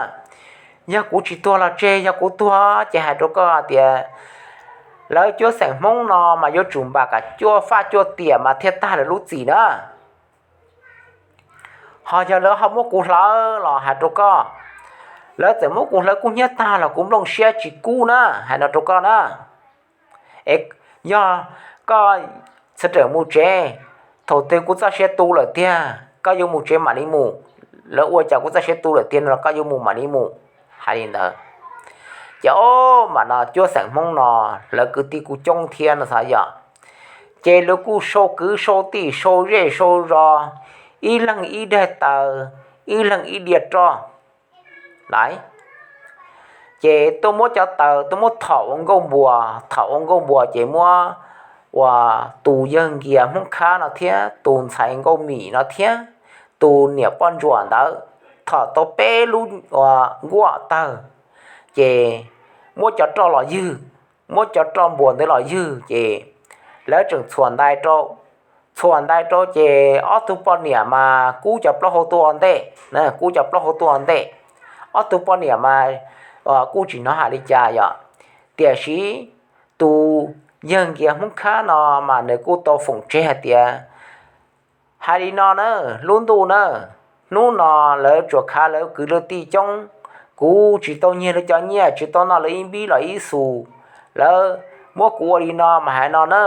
yog kuv tsis tuag los tseg, yog kuv tuag ces hais rau koj tias lawv cuab xeem Hmoob no mas yuav tsum npam kom cuaj faj cuaj tiam mas thiaj tag lawv lub txim na. Ho yog lawv ho muab kuv hlawv los hais rau koj, lawv txawm muab kuv hlawv kub hnyiab tag los kuv nplooj siab tsis kub na, hais no rau koj na. Es yog koj txhob rawm mus tsev, thaum twg kuv txoj sia tu lawm tiag koj yuav mus tsev mam li mus, lawv ua cas kuv txoj sia tu lawm tiag no koj yuav mus mam li mus. Hais li ntawd ces o, mam no cuab xeem Hmoob no lawv kwv tij kuj coob thiab no xav yom. Ces lawv kuj sau kwv sau tij sau zej sau zos, ib leeg ib daim taws, ib leeg ib diav roj lawm. Ces tuaj muab cov taws tuaj muab thom ua nkauj npuas, thom ua nkauj npuas ces muab uas tus yawg Nkias Hmoob Khab no thiab tus ntxhais Nkauj Mim no thiab tus niam poj ntsuam ntawd thom tau peb lub nkuaj tawg, ces muab cov roj los ywg, muab cov roj npuas ntawd los ywg ces lawv tseem txhuam ntais rau. Txhuam ntais rau ces ob tug poj niam mas kub cov plaub hau tuaj ua ntej, kub cov plaub hau tuaj ua ntej. Ob tug poj niam mas kuj tsis hnov hais li cas yom. Tiam sis tus yawg Nkias Hmoob Khab no mas nws kuj tau foom tseg hais tias, hais li no na, lub ntuj na, hnub no lawv tsuas khav lawv kwv lawv tij coob, kuv tsis tau nyiag lawv cov nyiaj, tsis tau noj lawv ib npib los ib xus, lawv muab kuv ua li no mas hais no na,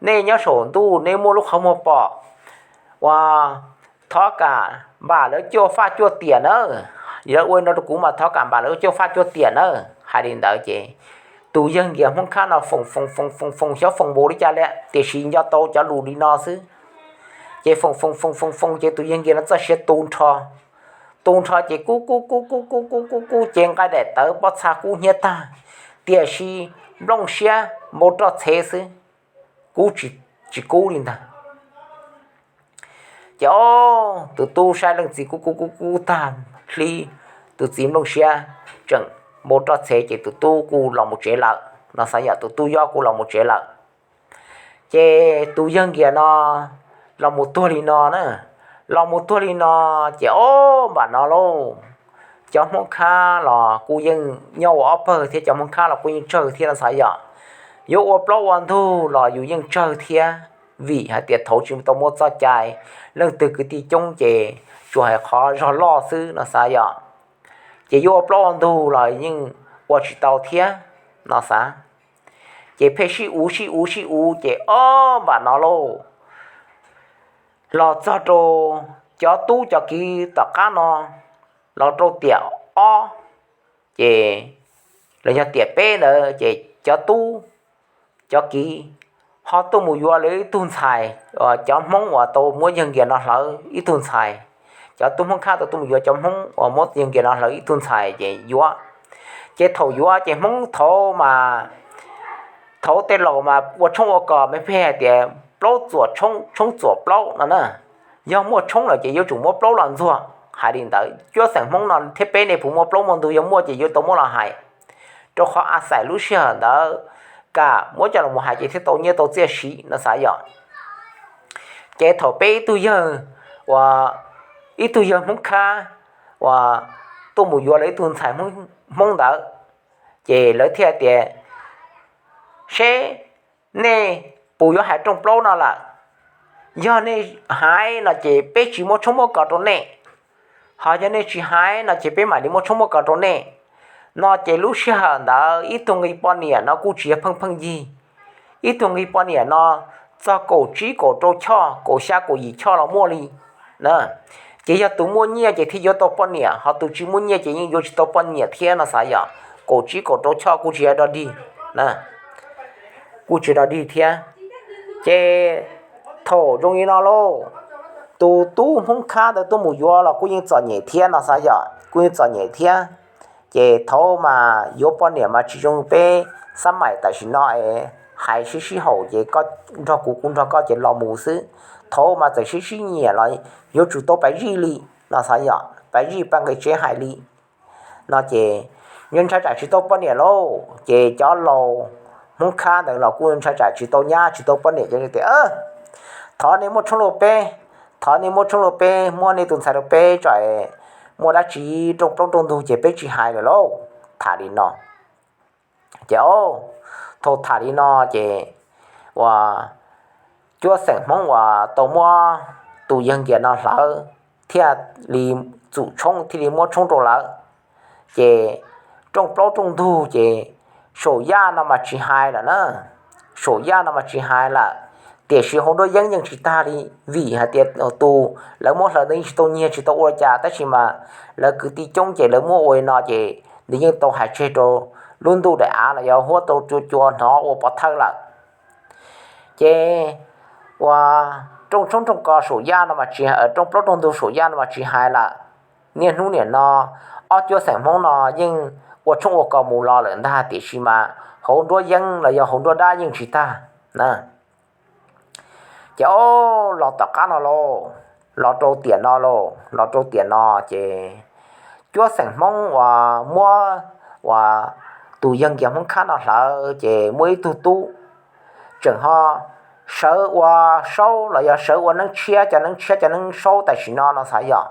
nej nyob saum ntuj nej muaj lub qhov muag pom, ua, thov kam npam lawv cuaj faj cuaj tiam na. Lawv ua li no rau kuv mas thov kam npam lawv cuaj faj cuaj tiam na. Hais li ntawd ces tus yawg Nkias Hmoob Khab no foom foom foom foom foom xyov foom npaum li cas li, tiam sis nco tau cov lus li no xwb. Ces foom foom foom foom foom ces tus yawg Nkias no txoj sia tu nrho, tu nrho ces kub kub kub kub kub kub kub kub ces nqaij daim tawv pob txha kub hnyiab tag, tiam sis nplooj siab npau roj txhev xwb, kub tsis kub li ntag. Ces o, tus tub saib leej txiv kub kub kub kub tag, hlib, tus txiv nplooj siab tseem npau roj txhev ces tus tub kuj los mus tsev lawm no xav yom, tus tub yob kuj los mus tsev lawm. Ces tus yawg Nkias no los mus tuag li no na, los mus tuag li no, ces o, npam no lauj, cov Hmoob Khab los kuj yeej nyob ua ob pawg thiab, cov Hmoob Khab los kuj yeej tsawg thiab no xav yom. Yuav ua plaub ua ntug los yus yeej tsawg thiab, vim hais tias thaum tsis tau muaj txoj cai, leej twg kwv tij coob ces tsuas hais qhov zog loj xwb no xav yom. Ces yuav ua plaub ua ntug los yeej ua tsis tau thiab no xav. Ces pheej sib uv sib uv sib uv ces o, npam no lauj, los txog rau cov tub cov kiv tom qab no, los rau tiam ob, ces los yog tiam peb ntawd ces cov tub cov kiv ho tuaj mus yuav lawv ib tug ntxhais, cov Hmoob uas tau muab yawg Nkias no hlawv ib tug ntxhais. Cov tub Hmoob Khab tau tuaj mus yuav cov Hmoob uas muab yawg Nkias no hlawv ib tug ntxhais ces yuav. Ces thaum yuav ces Hmoob thaud mas, thaud tej laus mas ua tshoob ua kos mas pheej hais tias plaub txuam tshoob, tshoob txuam plaub no na. Yog muaj tshoob lawm ces yuav tsum muab plaub los ntxuag. Hais li ntawd cuab xeem Hmoob no thiab peb nej puas muaj plaub muaj ntug, yog muaj ces yuav tau muab los hais, rau qhov a xais lub sij hawm ntawd kam muab coj los hais ces thiaj tau nyiaj tau txiaj siv no xav yom. Ces thaum peb ib tug yawg, ua, ib tug yawg Hmoob Khab uas tuaj mus yuav lawv ib tug ntxhais Hmoob ntawd, ces lawv thiaj tias, seb nej puas yuav hais rooj plaub no lawm. Yog nej hais no ces peb tsis muab tshoob muab kos rau nej, ho yog nej tsis hais no ces peb mam li muab tshoob muab kos rau nej. No ces lub sij hawm ntawd ib tug nqi poj niam no kuj tsis yog pheej pheej yig, ib tug nqi poj niam no txog kaum tsib kaum rau choj, kaum xya kaum yim choj los muaj li. Ces yog tus muaj nyiaj ces thiaj yuav tau poj niam, ho tus tsis muaj nyiaj ces yeej yuav tsis tau poj niam thiab no xav yom. Kaum tsib kaum rau choj kuj tsis yog dog dig, kuj tsis dog dig thiab. Ces thaum zoo li no lauj, tus tub Hmoob Khab ntawd tuaj mus yuav los kuj yeej txom nyem thiab no xav yom, kuj yeej txom nyem thiab. Ces thaud mas yuav poj niam mas tsis zoo peb xab maim tam sim no es hais sib sib haum ces koj nrog kuv kuv nrog koj ces los mus xwb. Thaud mas txawm sib sib nyiam los yuav tsum tau pab zij li no xav yom, pab zij pab nqe tsev hais li. No ces yuav ntshai tsam tsis tau poj niam lauj, ces cov laus Hmoob Khab ntawd los kuj ntshai tsam tsis tau nyab tsis tau poj niam ces tias, thov nej muab tshoob rau peb, thov nej muab tshoob rau peb, muab nej tus ntxhais rau peb tso, muaj dab tsi rooj plaub rooj ntug ces peb tsis hais lawm lauj. Tham li no. Ces o, thaum tham li no ces uas cuab xeem Hmoob uas tau muab tus yawg Nkias no hlawv thiaj li txum tshoob thiaj li muab tshoob rau lawv. Ces rooj plaub rooj ntug ces saum yaj no mas tsis hais lawm na, saum yaj no mas tsis hais lawm, tiam sis hauv nruab yeeb yeej tsis tag li, vim hais tias tus lawv muab hlawv ntawd yeej tsis tau nyiag tsis tau ua cas tab sis mas lawv kwv tij coob ces lawv muab ua li no ces nws yeej tau hais tseg rau lub ntuj daim av los yog huab tau cua cua hnov ua pov thawj lawm. Ces uas rooj tshoob rooj kos saum yaj no mas tsis, rooj plaub rooj ntug saum yaj no mas tsis hais lawm. Niaj hnub niam no ob cuab xeem Hmoob no yeej ua tshoob ua kos mus los lawm ntag tiam sis mas hauv nruab yeeb los yog hauv nruab dab yeej tsis tag na. Ces o, los tom qab no lauj, los rau tiam no lauj, los rau tiam no ces cuab xeem Hmoob uas muab uas tus yawg Nkias Hmoob Khab no hlawv ces muaj ib tug tub, tseem ho sawv ua saub los yog sawv ua neeb tshiab, cov neeb tshiab cov neeb saub tam sim no no xav yom.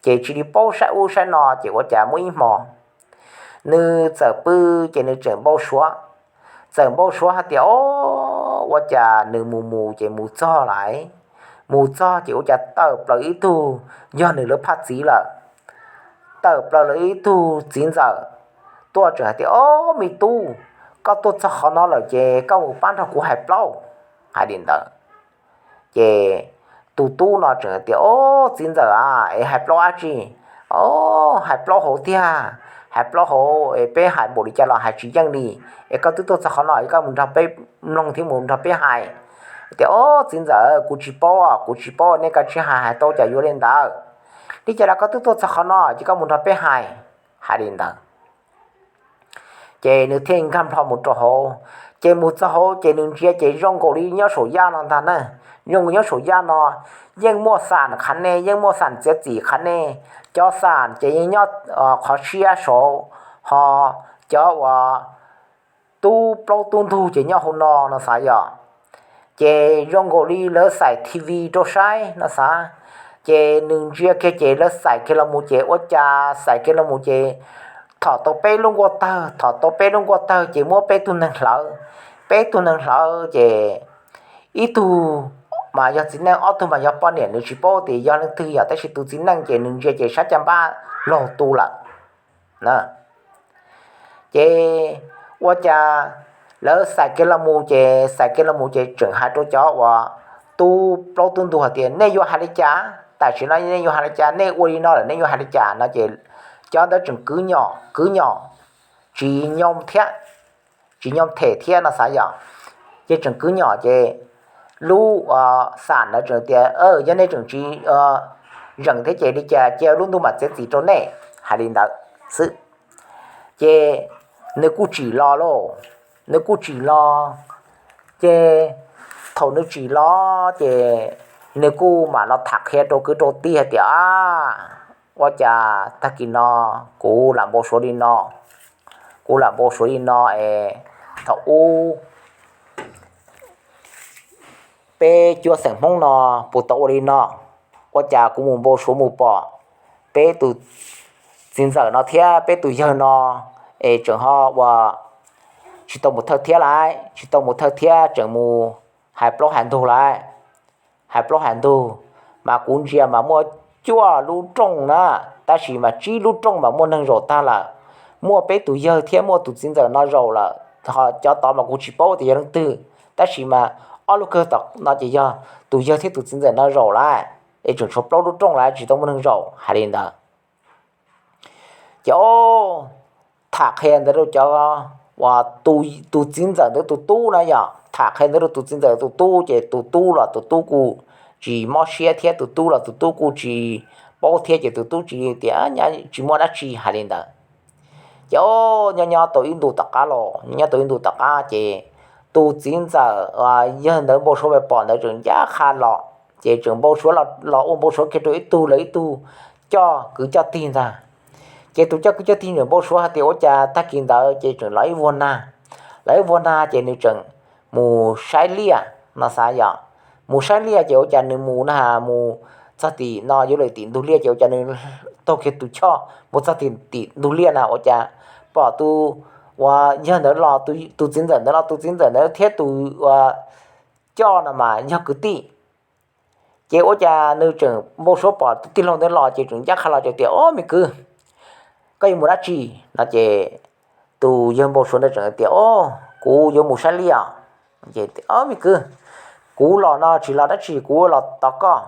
Ces tsis li paub saib ub saib no ces ua cas muaj ib hmo nws txawm pw ces nws tseem npau suav, txawm npau suav hais tias o, ua cas nws mus mus ces mus txog lawm, mus txog ces ua cas tawm plaws ib tug yog nws lawv phaj txiv lawm, tawm plaws lawv ib tug txiv ntxawm tuaj tseem hais tias o, me tub, koj tuaj txog qhov no lawm ces koj mus pab nrog kuv hais plaub, hais li ntawd. Ces tus tub no tseem tias o, txiv ntxawm a, es hais plaub dab tsi? O, hais plaub hauv tiag, hais plaub hauv es peb hais npaum li cas los hais tsis yeej li. Es koj twb tuaj txog qhov no es koj mus nrog peb mloog thiab mus nrog peb hais. Tias o, txiv ntxawm, kuv tsis paub, kuv tsis paub, nej kav tsij hais, hais tau cas yuav li ntawd. Li cas los koj twb tuaj txog qhov no ces koj mus nrog peb hais, hais li ntawd. Ces nws thiaj nkag nplho mus rau hauv. Ces mus txog hauv ces nws ntsia ces zoo nkaus li nyob saum yaj no ntag na. Zoo nkaus nyob saum yaj no yeej muaj xam qhav nej, yeej muaj xam txiav txim qhav nej. Cov xam ces yeej nyob qhov siab saud, ho cov uas tub plaub tub ntug ces nyob hauv no no xav yom. Ces zoo nkaus li lawv xaim T V rau saib no xav. Ces nws ntsia kiag ces lawv xaim kiag los mus ces ua cas xaim kiag los mus ces thom tau peb lub nkuaj tawg, thom tau peb lub nkuaj tawg ces muab peb tug neeg hlawv. Peb tug neeg hlawv ces ib tug mas yog txiv neej, ob tug mas yog poj niam, nws tsis paub tias yog leej twg yom, tab sis tus txiv neej ces nws ntsia ces sab caj npab laug tu lawm. Ces ua cas lawv xaim kiag los mus ces, xaim kiag los mus ces tseem hais rau cov uas tub plaub tub ntug hais tias nej yuav hais li cas, tam sim no nej yuav hais li cas, nej ua li no lawm nej yuav hais li cas no ces cov ntawd tseem kwv nyom kwv nyom, tsis nyoo thiab, tsis nyoo them thiab no xav yom. Ces tseem kwv nyom ces lub xam ntawd tseem tias yog nej tseem tsis zeem thiab ces li cas cia lub ntuj mam txiav txim rau nej, hais li ntawd xwb. Ces nws kuj tsim los lauj, nws kuj tsim los. Ces thaum nws tsim los ces nws kuj mam los tham qhia rau kwv rau tij hais tias a, ua cas tag kis no kuv lam npau suav li no, kuv lam npau suav li no es thaum ub peb cuab xeem Hmoob no puas tau ua li no, ua cas kuv mus npau suav mus pom peb tus txiv ntxawm no thiab peb tus yawg no es tseem ho ua tsis tau mus thawj thiab lawm, tsis tau mus thawj thiab tseem mus hais plaub hais ntug lawm. Hais plaub hais ntug mas kuv ntsia mas muaj cuaj lub rooj na, tab sis mas tsib lub rooj mas muaj neeg zaum tag lawm. Muaj peb tus yawg thiab muaj tus txiv ntxawm no zaum lawm, cov tod mas kuv tsis paub tias yog leej twg, tab sis mas ob lub kawg tom no ces yog tus yawg thiab tus txiv ntxawm no zaum lawm, es tseem tshuav plaub lub rooj lawm tsis tau muaj neeg zaum, hais li ntawd. Ces o, tham qhia ntawd rau cov uas tus txiv ntxawm ntawd tus tub na yom, tham qhia ntawd rau tus txiv ntxawm tus tub ces tus tub los tus tub kuj tsis mob siab thiab tus tub los tus tub kuj tsis paub thiab ces tus tub tsis tias tsis muaj dab tsi, hais li ntawd. Ces o, nyob nyob tau ib ntus tom qab los, nyob nyob tau ib ntus tom qab ces tus txiv ntxawm yawg ntawd npau suav pom ntawd tseem ncaj qha los, ces tseem npau suav los ua npau suav kiag rau ib tug lawv ib tug coj kwv coj tij ntag. Ces tus coj kwv coj tij ntawd npau suav hais tias ua cas tag kis ntawd ces tseem los ib vuag nag, los ib vuag nag ces nws tseem mus saib liaj no xav yom. Mus saib liaj ces ua cas nws mus na has mus txog tim no yuav lawm tim ntug liaj ces ua cas nws taug kiag tus choj mus txog tim ntug liaj na ua cas pom tus uas yawg ntawd los, tus txiv ntxawm ntawd los, tus txiv ntxawm ntawd thiab tus uas coj no mas yog kwv tij. Ces ua cas nws tseem npau suav pom tus tij laug ntawd los ces tseem ncaj qha los ces tias o, me kwv, koj yuav mus dab tsi no ces tus yawg npau suav ntawd tseem tias o, kuv yuav mus saib liaj. Ces o, me kwv, kuv los no tsis los dab tsi, kuv yuav los tos koj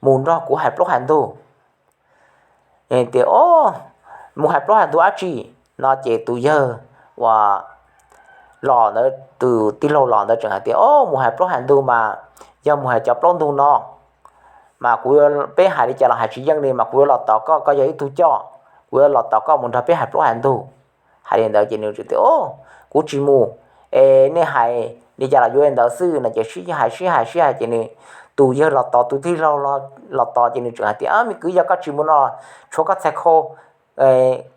mus nrog kuv hais plaub hais ntug. Tias o, mus hais plaub hais ntug dab tsi no ces tus yawg uas los ntawd, tus tij laug los ntawd tseem hais tias o, mus hais plaub hais ntug mas yog mus hais cov plaub ntug no mas kuv, peb hais li cas los hais tsis yeej li mas kuv yuav los tos koj, koj yog ib tug coj, kuv yuav los tos koj mus nrog peb hais plaub hais ntug. Hais li ntawd ces nws tias o, kuv tsis mus, es nej hais li cas los yuav li ntawd xwb no ces sib hais sib hais sib hais ces nws, tus yawg los tos tus tij laug los tos ces nws tseem hais tias o, me kwv, yog koj tsis mus no tshuav koj txhais khau,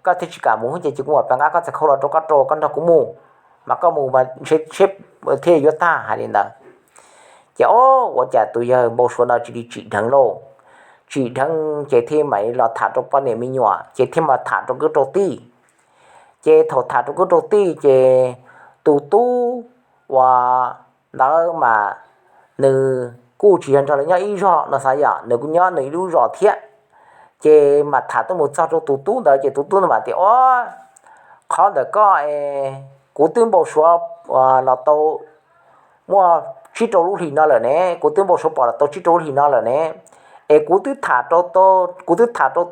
koj thiaj tsis kam mus ces cia kuv mam pab nqa koj txhais khau los rau koj, rau koj nrog kuv mus. mas koj mus mas ntshe thiaj yuav tag hais li ntawd. Ces ob ua cas tus yawg npau suav no cia li tsim dheev lauj, tsim dheev ces thiaj mam los tham rau poj niam me nyuam ces thiaj mam tham rau kwv rau tij. Ces thaum tham rau kwv rau tij ces tus tub uas ntawd mas nws kuj tsis yog nrog lawv nyob ib zos no xav yom, nws kuj nyob nws ib lub zos thiab. Ces mam tham tuaj mus txog rau tus tub ntawd ces tus tub ntawd mam tias, Ob, qhov ntawm koj es kuv twb npau suav los tau muaj tsib rau lub hlis no lawm ne, kuv twb npau suav pom los tau tsib rau lub hlis no lawm ne, es kuv twb tham rau, kuv twb tham rau,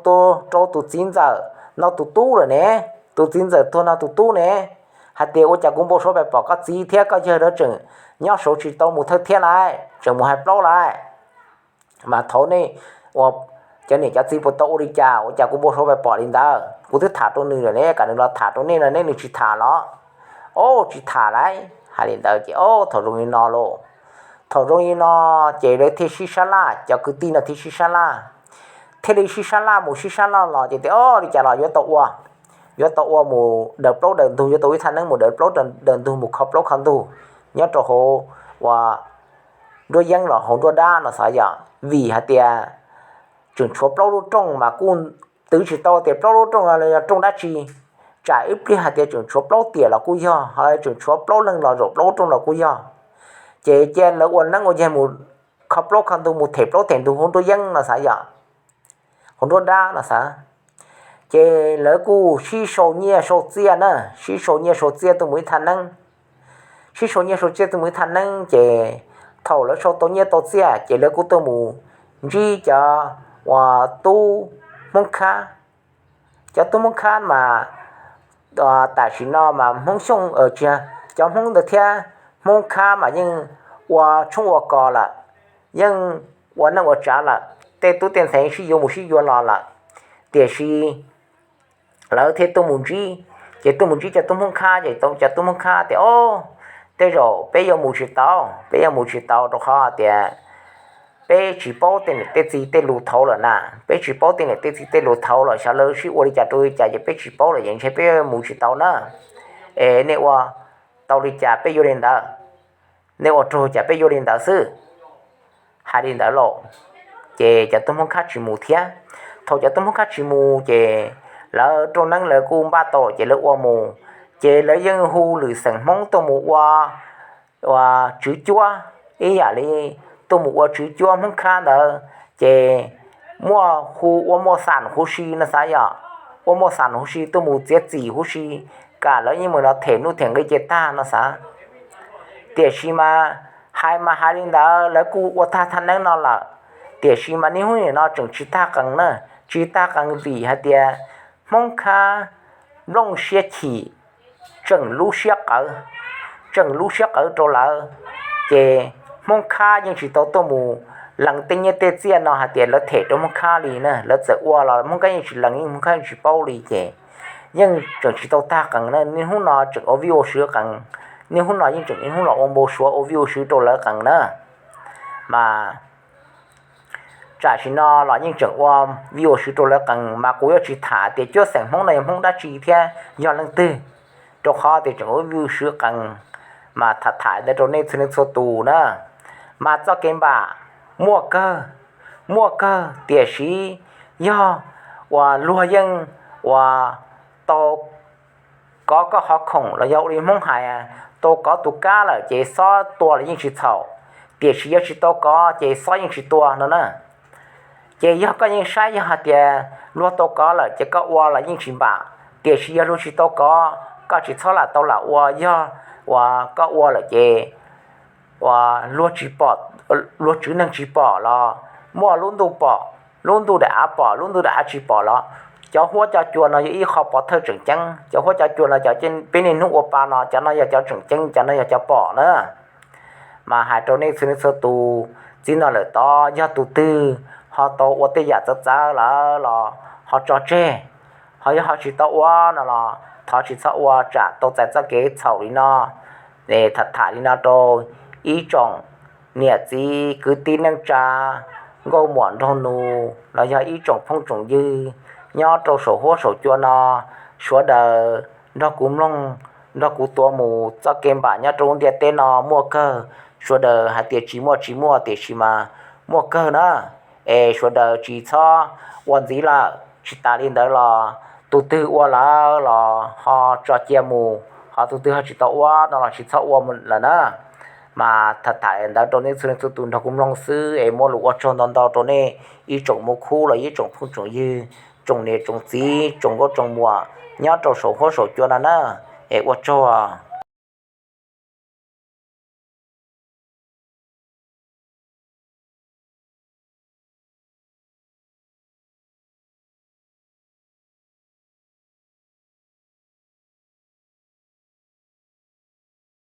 rau tus txiv ntxawm no tus tub lawm ne, tus txiv ntxawm tuag no tus tub ne, hais tias ua cas kuv npau suav pais pom koj txiv thiab koj yawg lawv tseem nyob saud tsis tau mus thawj thiab lawm, tseem mus hais plaub lawm. Mas thaum nej ua cov niam cov txiv puas tau ua li cas, ua cas kuv npau suav pais pom li ntawd, kuv twb tham rau nws lawm ne, kam nws los tham rau nej no ne, nws tsis tham los? Ob, tsis tham lawm. Hais li ntawd ces ob, thaum zoo li no lauj, thaum zoo li no ces lawv thiaj sib sab laj, cov kwv tij no thiaj sib sab laj, thiaj li sib sab laj mus sib sab laj los ces tias, Ob, li cas los yuav tau ua, yuav tau ua mus daws plaub daws ntug, yuav tau ib thaj neeb mus daws plaub daws ntug, mus kho plaub kho ntug nyob rau hauv ua nruab yeeb los hauv nruab dab no xav yom, vim hais tias tseem tshuav plaub lub rooj mas kuj twv tsis tau tias plaub lub rooj los yog rooj dab tsi. Tsam ib pliag hais tias tseem tshuav plaub tiam los kuj yog, ho tseem tshuav plaub leeg los zaum plaub lub rooj los kuj yog. Ces cia lawv ua neeb ua yaig mus kho plaub kho ntug, mus them plaub them ntug hauv nruab yeeb no xav yom, hauv nruab dab no xav. Ces lawv kuj sib sau nyiaj sau txiaj na, sib sau nyiaj sau txiaj tuaj mus ib thaj neeb. Sib sau nyiaj sau txiaj tuaj mus ib thaj neeb ces thaum lawv sau tau nyiaj tau txiaj ces lawv kuj tuaj mus ntsib cov uas tub Hmoob Khab. Cov tub Hmoob Khab mas tam sim no mas Hmoob Xyooj, tsis, cov Hmoob ntawd thiab Hmoob Khab mas yeej ua tshoob ua kos lawm, yeej ua neej ua tsav lawm, tej tub tej ntxhais sib yuav mus sib yuav los lawm. Tiam sis lawv thiaj tuaj mus ntsib, ces tuaj mus ntsib cov tub Hmoob Khab ces cov tub Hmoob Khab tias, Ob, tej zaum peb yuav mus tsis tau, peb yuav mus tsis tau rau qhov tias peb tsis paub tej niam tej txiv tej lus thaud lawm na, peb tsis paub tej niam tej txiv tej lus thaud lawm, xyov lawv sib ua li cas rau li cas ces peb tsis paub lawm, ces ntshe peb mus tsis tau na. Es nej ua tau li cas peb yuav li ntawd, nej ua raug cas peb yuav li ntawd xwb. Hais li ntawd lauj, ces cov tub Hmoob Khab tsis mus thiab. Thaum cov tub Hmoob Khab tsis mus ces lawv rooj neeb lawv kuj npaj tau ces lawv ua mus, ces lawv yeej hu lwm xeem Hmoob tuaj mus ua, ua tswv cuab ib yam li tuaj mus ua tswv cuab Hmoob Khab ntawd, ces muaj hu ua muaj xam huv si no xav yom, ua muaj xam huv si tuaj mus txiav txim huv si, kam lawv yeej mus los them nuj them nqi ces tag no xav. Tiam sis mas hais mas hais li ntawd lawv kuj ua tag thaj neeb no lawm, tiam sis mas niaj hnub nim no tseem tsis tag qees na, tsis tag qees vim hais tias Hmoob Khab nplooj siab chim, tseem lub siab qawv, tseem lub siab qawv rau lawv, ces Hmoob Khab yeej tsis tau tuaj mus lees tej nyiaj tej txiaj no hais tias lawv them rau Hmoob Khab li na, lawv txawm ua los Hmoob Khab yeej tsis lees, Hmoob Khab yeej tsis paub li ces yeej tseem tsis tau tag qees na, niaj hnub no tseem ua vij ua sw qees, niaj hnub no yeej tseem niaj hnub los ua npau suav ua vij ua sw rau lawv qees na. Mas tam sim no los yeej tseem ua vij ua sw rau lawv qees, mas kuv yuav tsis tham tias cuab xeem Hmoob no yog Hmoob dab tsi thiab yog leej twg, rau qhov tias tseem ua vij ua sw qees, mas tham tham ntawd rau nej txhua leej txhua tus na. Mas txoj kev npam muaj kawg, muaj kawg, tiam sis yog uas luag yeej uas tau kov koj qhov khoom los yog ua li Hmoob hais, tau kov tus kab lawm ces xob tua los yeej tsis txhaum, tiam sis yog tsis tau kov ces xob yeej tsis tua no na. Ces yog koj yeej saib yog hais tias luag tau kov lawm ces koj ua los yeej tsis npam, tiam sis yog luag tsis tau kov, koj tsis txhob lam tau lam ua, yog uas koj ua lawm ces uas luag tsis pom, luag tswv neeg tsis pom los muaj lub ntuj pom, lub ntuj daim av pom, lub ntuj daim av tsis pom los cov huab cov cua no yog ib qho pov thawj tseem ceeb. Cov huab cov cua no cov peb niaj hnub ua pa no, cov no yog cov tseem ceeb, cov no yog cov pom na. Mas hais rau nej txhua leej txhua tus, txij no lawm tod yog tus twg ho tau ua tej yam txawv txawv lawm los ho tso tseg, ho yog ho tsis tau ua no los thov tsis txhob ua, tsam tau txais txoj kev txhaum li no. Tham tham li no rau ib tsoom niam txiv kwv tij neej tsa, nkauj muam nraug nus los yog ib tsoom phooj tsoom ywg nyob rau saum huab saum cua no, sawv daws nrog kuv mloog nrog kuv tuav mus txoj kev npam nyob rau lub ntiaj teb no muaj kawg. Sawv daws hais tias tsis muaj tsis muaj, tiam sis mas muaj kawg na. Es sawv daws tsis txhob ua ntxiv lawm. Tsis tas li ntawd los tus twg ua lawm los ho tso cia mus, ho tus twg ho tsis tau ua no los tsis txhob ua lawm na. Mas tham tham ntawd rau nej txhua leej txhua tus nrog kuv mloog xwb, es muaj lus ua tsaug ntau ntau rau nej ib tsoom muam khub los ib tsoom phooj tsoom ywg, tsoom niam tsoom txiv, tsoom nkauj tsoom muam nyob rau saum huab saum cua no na. Es ua tsaug.